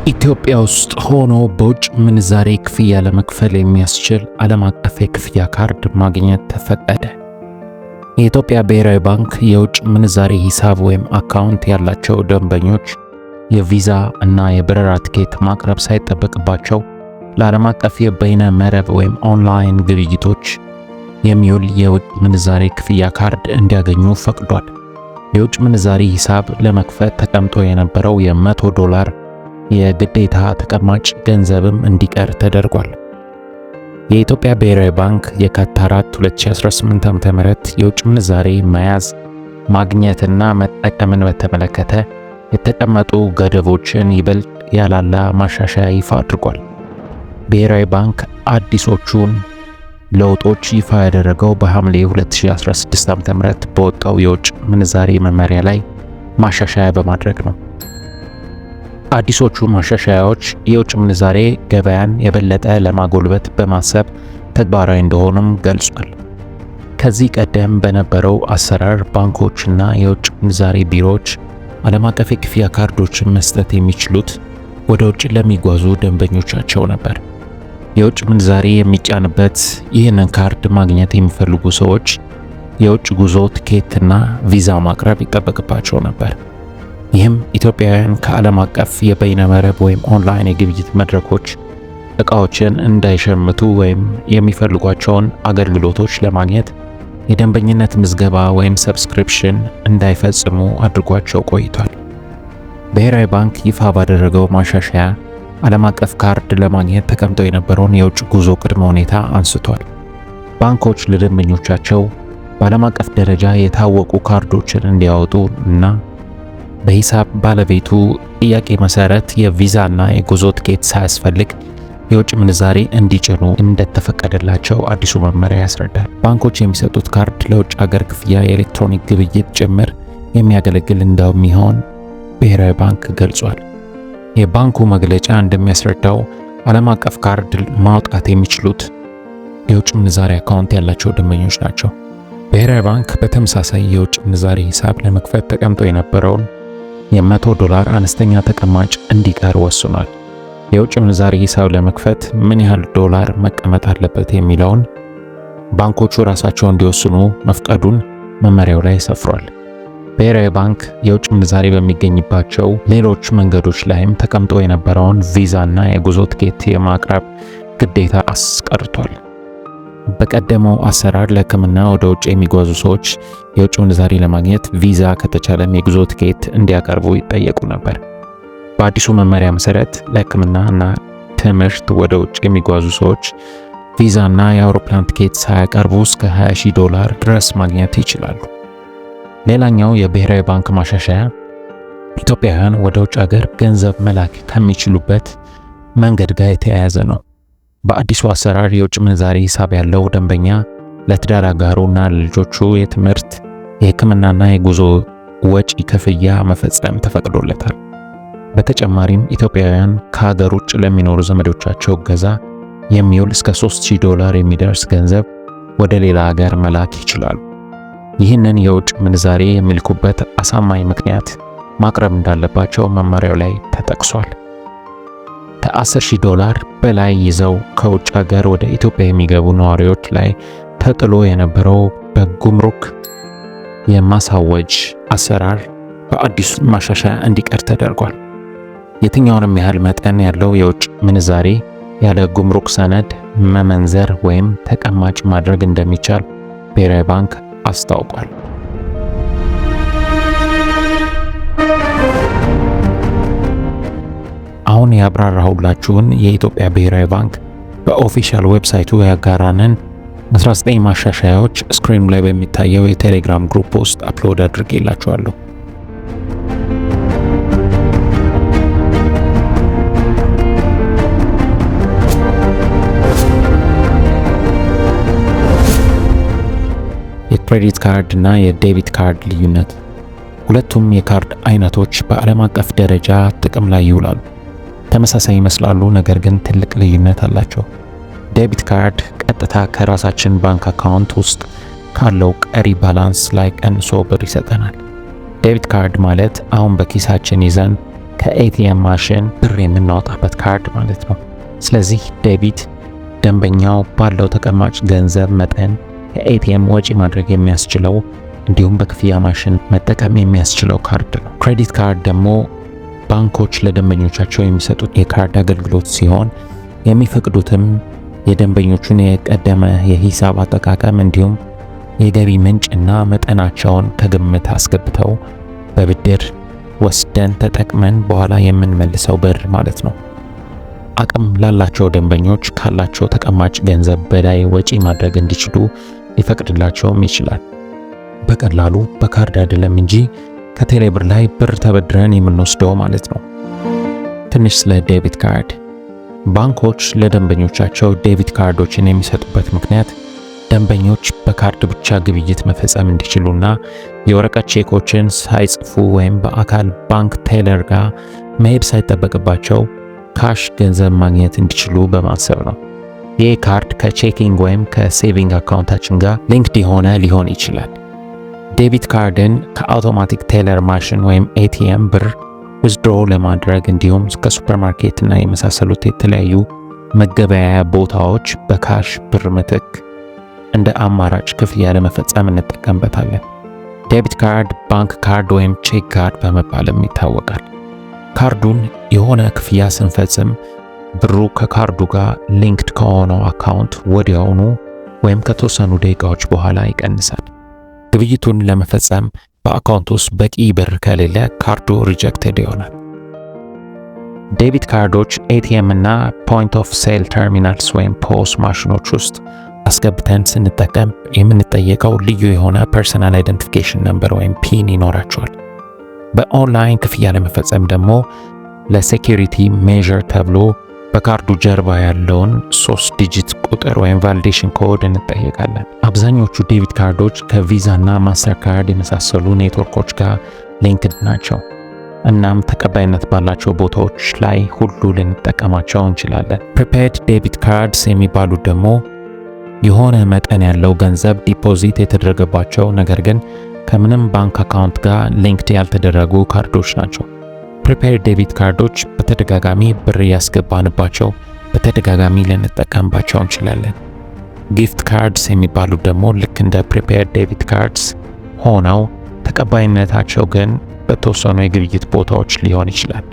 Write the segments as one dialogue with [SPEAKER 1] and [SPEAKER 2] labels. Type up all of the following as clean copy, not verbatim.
[SPEAKER 1] ኢትዮጵያ ውስጥ ሆኖ በውጭ ምንዛሬ ክፍያ ለመክፈል የሚያስችል ዓለም አቀፍ የክፍያ ካርድ ማግኘት ተፈቀደ። የኢትዮጵያ ብሔራዊ ባንክ የውጭ ምንዛሬ ሂሳብ ወይም አካውንት ያላቸው ደንበኞች የቪዛ እና የበረራ ትኬት ማቅረብ ሳይጠበቅባቸው ለዓለም አቀፍ የበይነ መረብ ወይም ኦንላይን ግብይቶች የሚውል የውጭ ምንዛሬ ክፍያ ካርድ እንዲያገኙ ፈቅዷል። የውጭ ምንዛሬ ሂሳብ ለመክፈት ተቀምጦ የነበረው የ100 ዶላር የግዴታ ተቀማጭ ገንዘብም እንዲቀር ተደርጓል። የኢትዮጵያ ብሔራዊ ባንክ የካቲት 4 2018 ዓ.ም የውጭ ምንዛሬ መያዝ፣ ማግኘትና መጠቀምን በተመለከተ የተቀመጡ ገደቦችን ይበልጥ ያላላ ማሻሻያ ይፋ አድርጓል። ብሔራዊ ባንክ አዲሶቹን ለውጦች ይፋ ያደረገው በሐምሌ 2016 ዓ.ም በወጣው የውጭ ምንዛሬ መመሪያ ላይ ማሻሻያ በማድረግ ነው። አዲሶቹ ማሻሻያዎች የውጭ ምንዛሬ ገበያን የበለጠ ለማጎልበት በማሰብ ተግባራዊ እንደሆኑም ገልጿል። ከዚህ ቀደም በነበረው አሰራር ባንኮችና የውጭ ምንዛሬ ቢሮዎች ዓለም አቀፍ የክፍያ ካርዶችን መስጠት የሚችሉት ወደ ውጭ ለሚጓዙ ደንበኞቻቸው ነበር። የውጭ ምንዛሬ የሚጫንበት ይህንን ካርድ ማግኘት የሚፈልጉ ሰዎች የውጭ ጉዞ ትኬትና ቪዛ ማቅረብ ይጠበቅባቸው ነበር። ይህም ኢትዮጵያውያን ከዓለም አቀፍ የበይነ መረብ ወይም ኦንላይን የግብይት መድረኮች እቃዎችን እንዳይሸምቱ ወይም የሚፈልጓቸውን አገልግሎቶች ለማግኘት የደንበኝነት ምዝገባ ወይም subscription እንዳይፈጽሙ አድርጓቸው ቆይቷል። ብሔራዊ ባንክ ይፋ ባደረገው ማሻሻያ ዓለም አቀፍ ካርድ ለማግኘት ተቀምጦ የነበረውን የውጭ ጉዞ ቅድመ ሁኔታ አንስቷል። ባንኮች ለደንበኞቻቸው በዓለም አቀፍ ደረጃ የታወቁ ካርዶችን እንዲያወጡ እና በሂሳብ ባለቤቱ ጥያቄ መሰረት የቪዛ እና የጉዞ ትኬት ሳያስፈልግ የውጭ ምንዛሬ እንዲጭኑ እንደተፈቀደላቸው አዲሱ መመሪያ ያስረዳል። ባንኮች የሚሰጡት ካርድ ለውጭ ሀገር ክፍያ፣ የኤሌክትሮኒክ ግብይት ጭምር የሚያገለግል እንደሚሆን ብሔራዊ ባንክ ገልጿል። የባንኩ መግለጫ እንደሚያስረዳው ዓለም አቀፍ ካርድ ማውጣት የሚችሉት የውጭ ምንዛሬ አካውንት ያላቸው ደንበኞች ናቸው። ብሔራዊ ባንክ በተመሳሳይ የውጭ ምንዛሬ ሂሳብ ለመክፈት ተቀምጦ የነበረውን የ100 ዶላር አነስተኛ ተቀማጭ እንዲቀር ወስኗል። የውጭ ምንዛሬ ሂሳብ ለመክፈት ምን ያህል ዶላር መቀመጥ አለበት የሚለውን ባንኮቹ ራሳቸው እንዲወስኑ መፍቀዱን መመሪያው ላይ ሰፍሯል። ብሔራዊ ባንክ የውጭ ምንዛሬ በሚገኝባቸው ሌሎች መንገዶች ላይም ተቀምጦ የነበረውን ቪዛ እና የጉዞ ትኬት የማቅረብ ግዴታ አስቀርቷል። በቀደመው አሰራር ለሕክምና ወደ ውጭ የሚጓዙ ሰዎች የውጭ ምንዛሬ ለማግኘት ቪዛ፣ ከተቻለም የጉዞ ትኬት እንዲያቀርቡ ይጠየቁ ነበር። በአዲሱ መመሪያ መሰረት ለሕክምና እና ትምህርት ወደ ውጭ የሚጓዙ ሰዎች ቪዛ እና የአውሮፕላን ትኬት ሳያቀርቡ እስከ 20,000 ዶላር ድረስ ማግኘት ይችላሉ። ሌላኛው የብሔራዊ ባንክ ማሻሻያ ኢትዮጵያውያን ወደ ውጭ ሀገር ገንዘብ መላክ ከሚችሉበት መንገድ ጋር የተያያዘ ነው። በአዲሱ አሰራር የውጭ ምንዛሬ ሂሳብ ያለው ደንበኛ ለትዳር አጋሩ እና ለልጆቹ የትምህርት፣ የሕክምናና የጉዞ ወጪ ክፍያ መፈጸም ተፈቅዶለታል። በተጨማሪም ኢትዮጵያውያን ከሀገር ውጭ ለሚኖሩ ዘመዶቻቸው እገዛ የሚውል እስከ 3000 ዶላር የሚደርስ ገንዘብ ወደ ሌላ ሀገር መላክ ይችላሉ። ይህንን የውጭ ምንዛሬ የሚልኩበት አሳማኝ ምክንያት ማቅረብ እንዳለባቸው መመሪያው ላይ ተጠቅሷል። ከ10,000 ዶላር በላይ ይዘው ከውጭ ሀገር ወደ ኢትዮጵያ የሚገቡ ነዋሪዎች ላይ ተጥሎ የነበረው በጉምሩክ የማሳወጅ አሰራር በአዲሱ ማሻሻያ እንዲቀር ተደርጓል። የትኛውንም ያህል መጠን ያለው የውጭ ምንዛሬ ያለ ጉምሩክ ሰነድ መመንዘር ወይም ተቀማጭ ማድረግ እንደሚቻል ብሔራዊ ባንክ አስታውቋል። አሁን ያብራራሁላችሁን የኢትዮጵያ ብሔራዊ ባንክ በ official website ኡ ያጋራንን 19 ማሻሻያዎች screen ኑ ላይ በሚታየው የቴሌግራም group ውስጥ upload አድርጌላችኋለሁ። የ credit card እና የ debit card ልዩነት። ሁለቱም የካርድ አይነቶች በዓለም አቀፍ ደረጃ ጥቅም ላይ ይውላሉ። ተመሳሳይ ይመስላሉ፣ ነገር ግን ትልቅ ልዩነት አላቸው። Debit card ቀጥታ ከራሳችን ባንክ አካውንት ውስጥ ካለው ቀሪ balance ላይ ቀንሶ ብር ይሰጠናል። Debit card ማለት አሁን በኪሳችን ይዘን ከ ATM machine ብር የምናወጣበት ካርድ ማለት ነው። ስለዚህ debit ደንበኛው ባለው ተቀማጭ ገንዘብ መጠን ከ ATM ወጪ ማድረግ የሚያስችለው እንዲሁም በክፍያ ማሽን መጠቀም የሚያስችለው ካርድ ነው። Credit card ደግሞ ባንኮች ለደንበኞቻቸው የሚሰጡት የካርድ አገልግሎት ሲሆን የሚፈቅዱትም የደንበኞቹን የቀደመ የሂሳብ አጠቃቀም እንዲሁም የገቢ ምንጭ እና መጠናቸውን ከግምት አስገብተው በብድር ወስደን ተጠቅመን በኋላ የምንመልሰው ብር ማለት ነው። አቅም ላላቸው ደንበኞች ካላቸው ተቀማጭ ገንዘብ በላይ ወጪ ማድረግ እንዲችሉ ሊፈቅድላቸውም ይችላል። በቀላሉ በካርድ አይደለም እንጂ ከቴሌብር ላይ ብር ተበድረን የምንወስደው ማለት ነው። ትንሽ ስለ debit card። ባንኮች ለደንበኞቻቸው debit ካርዶችን የሚሰጡበት ምክንያት ደንበኞች በካርድ ብቻ ግብይት መፈጸም እንዲችሉና የወረቀት ቼኮችን ሳይጽፉ ወይም በአካል ባንክ teller ጋር መሄድ ሳይጠበቅባቸው cash ገንዘብ ማግኘት እንዲችሉ በማሰብ ነው። ይህ ካርድ ከ checking ወይም ከ saving account ኣችን ጋር linked የሆነ ሊሆን ይችላል። Debit card ን ከ automatic teller machine ወይም ATM ብር withdraw ለማድረግ እንዲሁም ከሱፐርማርኬት እና የመሳሰሉት የተለያዩ መገበያያ ቦታዎች በ cash ብር ምትክ እንደ አማራጭ ክፍያ ለመፈጸም እንጠቀምበታለን። Debit card bank card ወይም check card በመባልም ይታወቃል። ካርዱን የሆነ ክፍያ ስንፈጽም ብሩ ከካርዱ ጋር linked ከሆነው account ወዲያውኑ ወይም ከተወሰኑ ደቂቃዎች በኋላ ይቀንሳል። ግብይቱን ለመፈጸም በ account ውስጥ በቂ ብር ከሌለ ካርዱ rejected ይሆናል። Debit ካርዶች ATM እና point of sale terminals ወይም POS ማሽኖች ውስጥ አስገብተን ስንጠቀም የምንጠየቀው ልዩ የሆነ personal identification number ወይም PIN ይኖራቸዋል። በኦንላይን ክፍያ ለመፈጸም ደግሞ ለ security measure ተብሎ በካርዱ ጀርባ ያለውን 3 digit ቁጥር ወይም validation code እንጠየቃለን። አብዛኞቹ debit ካርዶች ከቪዛ እና ማስተር ካርድ የመሳሰሉ ኔትወርኮች ጋር linked ናቸው። እናም ተቀባይነት ባላቸው ቦታዎች ላይ ሁሉ ልንጠቀማቸው እንችላለን። Prepaid debit cards የሚባሉት ደግሞ የሆነ መጠን ያለው ገንዘብ deposit የተደረገባቸው ነገር ግን ከምንም ባንክ account ጋር linked ያልተደረጉ ካርዶች ናቸው። Prepaid debit ካርዶች በተደጋጋሚ ብር እያስገባንባቸው በተደጋጋሚ ልንጠቀምባቸው እንችላለን። Gift cards የሚባሉት ደግሞ ልክ እንደ prepaid debit cards ሆነው ተቀባይነታቸው ግን በተወሰኑ የግብይት ቦታዎች ሊሆን ይችላል።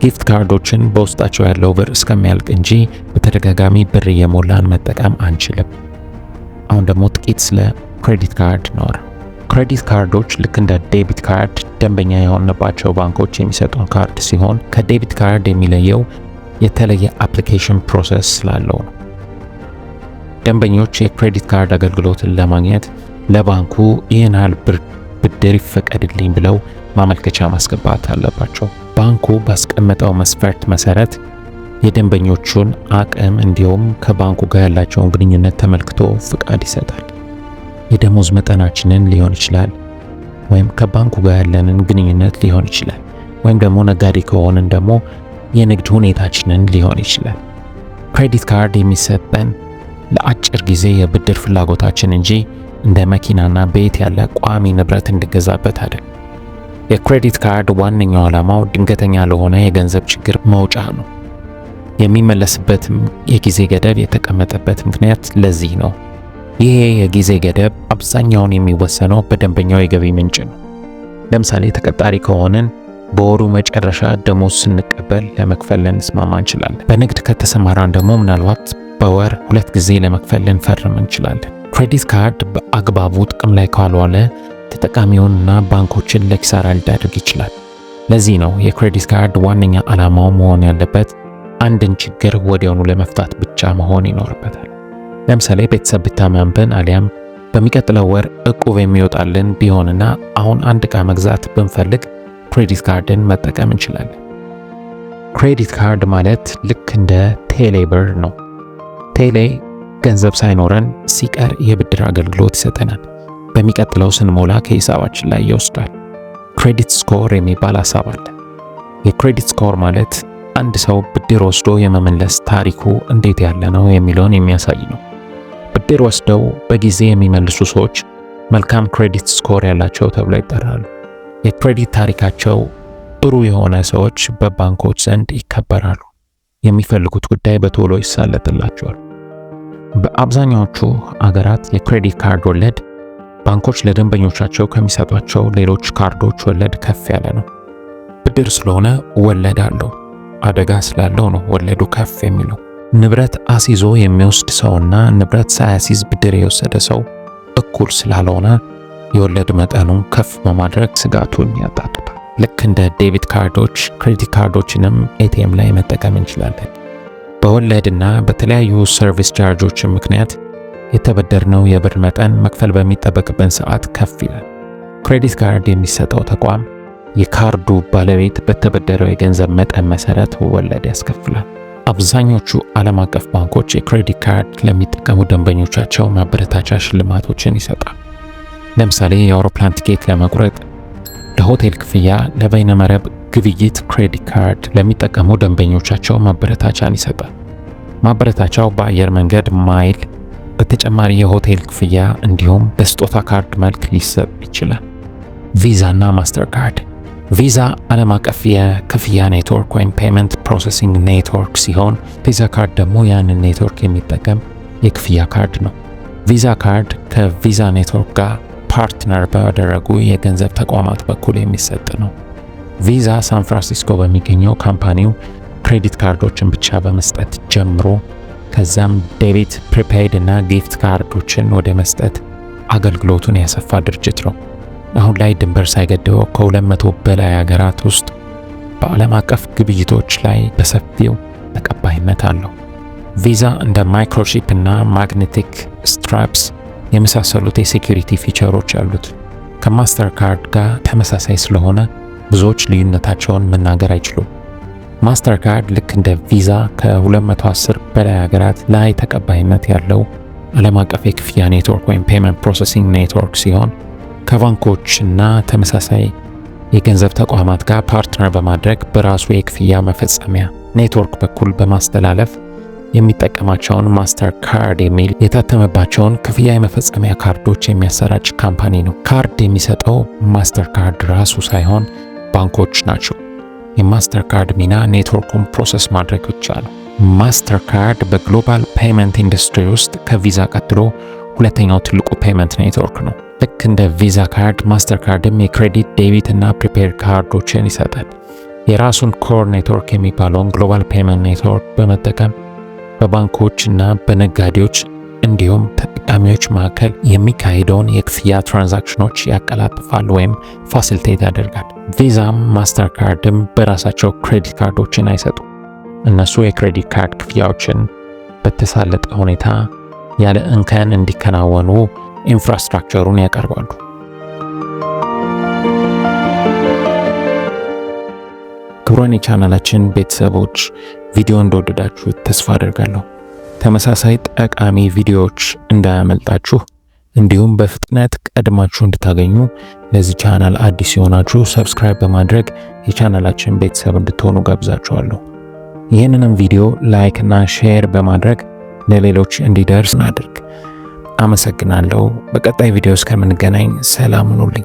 [SPEAKER 1] Gift ካርዶችን በውስጣቸው ያለው ብር እስከሚያልቅ እንጂ በተደጋጋሚ ብር እየሞላን መጠቀም አንችልም። አሁን ደግሞ ጥቂት ስለ credit card እናውራ። Credit ካርዶች ልክ እንደ debit card ደንበኛ የሆንባቸው ባንኮች የሚሰጡን ካርድ ሲሆን ከ debit card የሚለየው የተለየ application process ስላለው ነው። ደንበኞች የ credit card አገልግሎትን ለማግኘት ለባንኩ ይህን ያህል ብር ብድር ይፈቀድልኝ ብለው ማመልከቻ ማስገባት አለባቸው። ባንኩ ባስቀመጠው መስፈርት መሰረት የደንበኞቹን አቅም እንዲሁም ከባንኩ ጋር ያላቸውን ግንኙነት ተመልክቶ ፍቃድ ይሰጣል። የደሞዝ መጠናችንን ሊሆን ይችላል፣ ወይም ከባንኩ ጋር ያለንን ግንኙነት ሊሆን ይችላል፣ ወይም ደግሞ ነጋዴ ከሆንን ደግሞ የንግድ ሁኔታችንን ሊሆን ይችላል። Credit card የሚሰጠን ለአጭር ጊዜ የብድር ፍላጎታችን እንጂ እንደ መኪናና ቤት ያለ ቋሚ ንብረት እንድገዛበት አይደለም። የ credit card ዋነኛው ዓላማው ድንገተኛ ለሆነ የገንዘብ ችግር መውጫ ነው። የሚመለስበትም የጊዜ ገደብ የተቀመጠበት ምክንያት ለዚህ ነው። ይሄ የጊዜ ገደብ አብዛኛውን የሚወሰነው በደንበኛው የገቢ ምንጭ ነው። ለምሳሌ ተቀጣሪ ከሆንን በወሩ መጨረሻ ደሞዝ ስንቀበል ለመክፈል ልንስማማ እንችላለን። በንግድ ከተሰማራን ደግሞ ምናልባት በወር 2 ጊዜ ለመክፈል ልንፈርም እንችላለን። Credit card በአግባቡ ጥቅም ላይ ካልዋለ ተጠቃሚውንና ባንኮችን ለኪሳራ ሊዳርግ ይችላል። ለዚህ ነው የ credit card ዋነኛ ዓላማው መሆን ያለበት አንድን ችግር ወዲያውኑ ለመፍታት ብቻ መሆን ይኖርበታል። ለምሳሌ ቤተሰብ ቢታመምብን አሊያም በሚቀጥለው ወር እቁብ የሚወጣልን ቢሆንና አሁን አንድ ዕቃ መግዛት ብንፈልግ credit card ን መጠቀም እንችላለን። Credit card ማለት ልክ እንደ ቴሌ ብር ነው። ቴሌ ገንዘብ ሳይኖረን ሲቀር የብድር አገልግሎት ይሰጠናል። በሚቀጥለው ስንሞላ ከሂሳባችን ላይ ይወስዳል። Credit score የሚባል ሀሳብ አለ። የ credit score ማለት አንድ ሰው ብድር ወስዶ የመመለስ ታሪኩ እንዴት ያለ ነው የሚለውን የሚያሳይ ነው። ብድር ወስደው በጊዜ የሚመልሱ ሰዎች መልካም credit score ያላቸው ተብለው ይጠራሉ። የ credit ታሪካቸው ጥሩ የሆነ ሰዎች በባንኮች ዘንድ ይከበራሉ። የሚፈልጉት ጉዳይ በቶሎ ይሳለጥላቸዋል። በአብዛኛዎቹ አገራት የ credit card ወለድ ባንኮች ለደንበኞቻቸው ከሚሰጧቸው ሌሎች ካርዶች ወለድ ከፍ ያለ ነው። ብድር ስለሆነ ወለድ አለው። አደጋ ስላለው ነው ወለዱ ከፍ የሚለው። ንብረት አስይዞ የሚወስድ ሰውና ንብረት ሳያስይዝ ብድር የወሰደ ሰው እኩል ስላልሆነ የወለድ መጠኑን ከፍ በማድረግ ስጋቱን ያጣጡታል። ልክ እንደ debit ካርዶች credit ካርዶችንም ATM ላይ መጠቀም እንችላለን። በወለድና በተለያዩ service charge ኦች ምክንያት የተበደርነው የብር መጠን መክፈል በሚጠበቅብን ሰዓት ከፍ ይላል። Credit card የሚሰጠው ተቋም የካርዱ ባለቤት በተበደረው የገንዘብ መጠን መሰረት ወለድ ያስከፍላል። አብዛኞቹ ዓለም አቀፍ ባንኮች የ credit card ለሚጠቀሙ ደንበኞቻቸው ማበረታቻ ሽልማቶችን ይሰጣል። ለምሳሌ የአውሮፕላን ቲኬት ለመቁረጥ፣ ለሆቴል ክፍያ፣ ለበይነመረብ ግብይት credit card ለሚጠቀሙ ደንበኞቻቸው ማበረታቻን ይሰጣል። ማበረታቻው በአየር መንገድ ማይል፣ በተጨማሪ የሆቴል ክፍያ እንዲሁም በስጦታ ካርድ መልክ ሊሰጥ ይችላል። ቪዛ እና ማስተር ካርድ። ቪዛ ዓለም አቀፍ የክፍያ ኔትወርክ ወይም payment processing network ሲሆን ቪዛ ካርድ ደግሞ ያንን ኔትወርክ የሚጠቀም የክፍያ ካርድ ነው። ቪዛ ካርድ ከቪዛ ኔትወርክ ጋር partner ባደረጉ የገንዘብ ተቋማት በኩል የሚሰጥ ነው። ቪዛ ሳን ፍራንሲስኮ በሚገኘው company ው credit ካርዶችን ብቻ በመስጠት ጀምሮ ከዛም debit፣ prepaid እና gift ካርዶችን ወደ መስጠት አገልግሎቱን ያሰፋ ድርጅት ነው። አሁን ላይ ድንበር ሳይገድበው ከ200 በላይ ሀገራት ውስጥ በዓለም አቀፍ ግብይቶች ላይ በሰፊው ተቀባይነት አለው። ቪዛ እንደ microchip እና magnetic stripes የመሳሰሉት የ security feature ኦች አሉት። ከማስተር ካርድ ጋር ተመሳሳይ ስለሆነ ብዙዎች ልዩነታቸውን መናገር አይችሉም። ማስተር ካርድ ልክ እንደ ቪዛ ከ210 በላይ ሀገራት ላይ ተቀባይነት ያለው ዓለም አቀፍ የክፍያ ኔትወርክ ወይም payment processing network ሲሆን ከባንኮች እና ተመሳሳይ የገንዘብ ተቋማት ጋር partner በማድረግ በራሱ የክፍያ መፈጸሚያ ኔትወርክ በኩል በማስተላለፍ የሚጠቀማቸውን ማስተር ካርድ የሚል የታተመባቸውን ክፍያ የመፈጸሚያ ካርዶች የሚያሰራጭ company ነው። ካርድ የሚሰጠው ማስተር ካርድ ራሱ ሳይሆን ባንኮች ናቸው። የማስተር ካርድ ሚና ኔትወርኩን process ማድረግ ብቻ ነው። ማስተር ካርድ በ global payment industry ውስጥ ከቪዛ ቀጥሎ ሁለተኛው ትልቁ payment network ነው። ልክ እንደ ቪዛ ካርድ ማስተር ካርድም የ credit፣ debit እና prepaid ካርዶችን ይሰጣል። የራሱን core network የሚባለውን global payment network በመጠቀም በባንኮች እና በነጋዴዎች እንዲሁም ተጠቃሚዎች መካከል የሚካሄደውን የክፍያ transaction ኦች ያቀላጥፋል ወይም facilitate ያደርጋል። ቪዛም ማስተር ካርድም በራሳቸው credit ካርዶችን አይሰጡም። እነሱ የ credit card ክፍያዎችን በተሳለጠ ሁኔታ ያለ እንከን እንዲከናወኑ infrastructure ኡን ያቀርባሉ። ክቡራን የቻናላችን ቤተሰቦች፣ ቪዲዮ እንደወደዳችሁ ተስፋ አደርጋለሁ። ተመሳሳይ ጠቃሚ ቪዲዮዎች እንዳያመልጣችሁ እንዲሁም በፍጥነት ቀድማችሁ እንድታገኙ ለዚህ ቻናል አዲስ የሆናችሁ subscribe በማድረግ የቻናላችን ቤተሰብ እንድትሆኑ ጋብዛችኋለሁ። ይህንንም ቪዲዮ like እና share በማድረግ ለሌሎች እንዲደርስ እናድርግ። አመሰግናለሁ። በቀጣይ ቪዲዮ እስከምንገናኝ ሰላም ሁኑልኝ።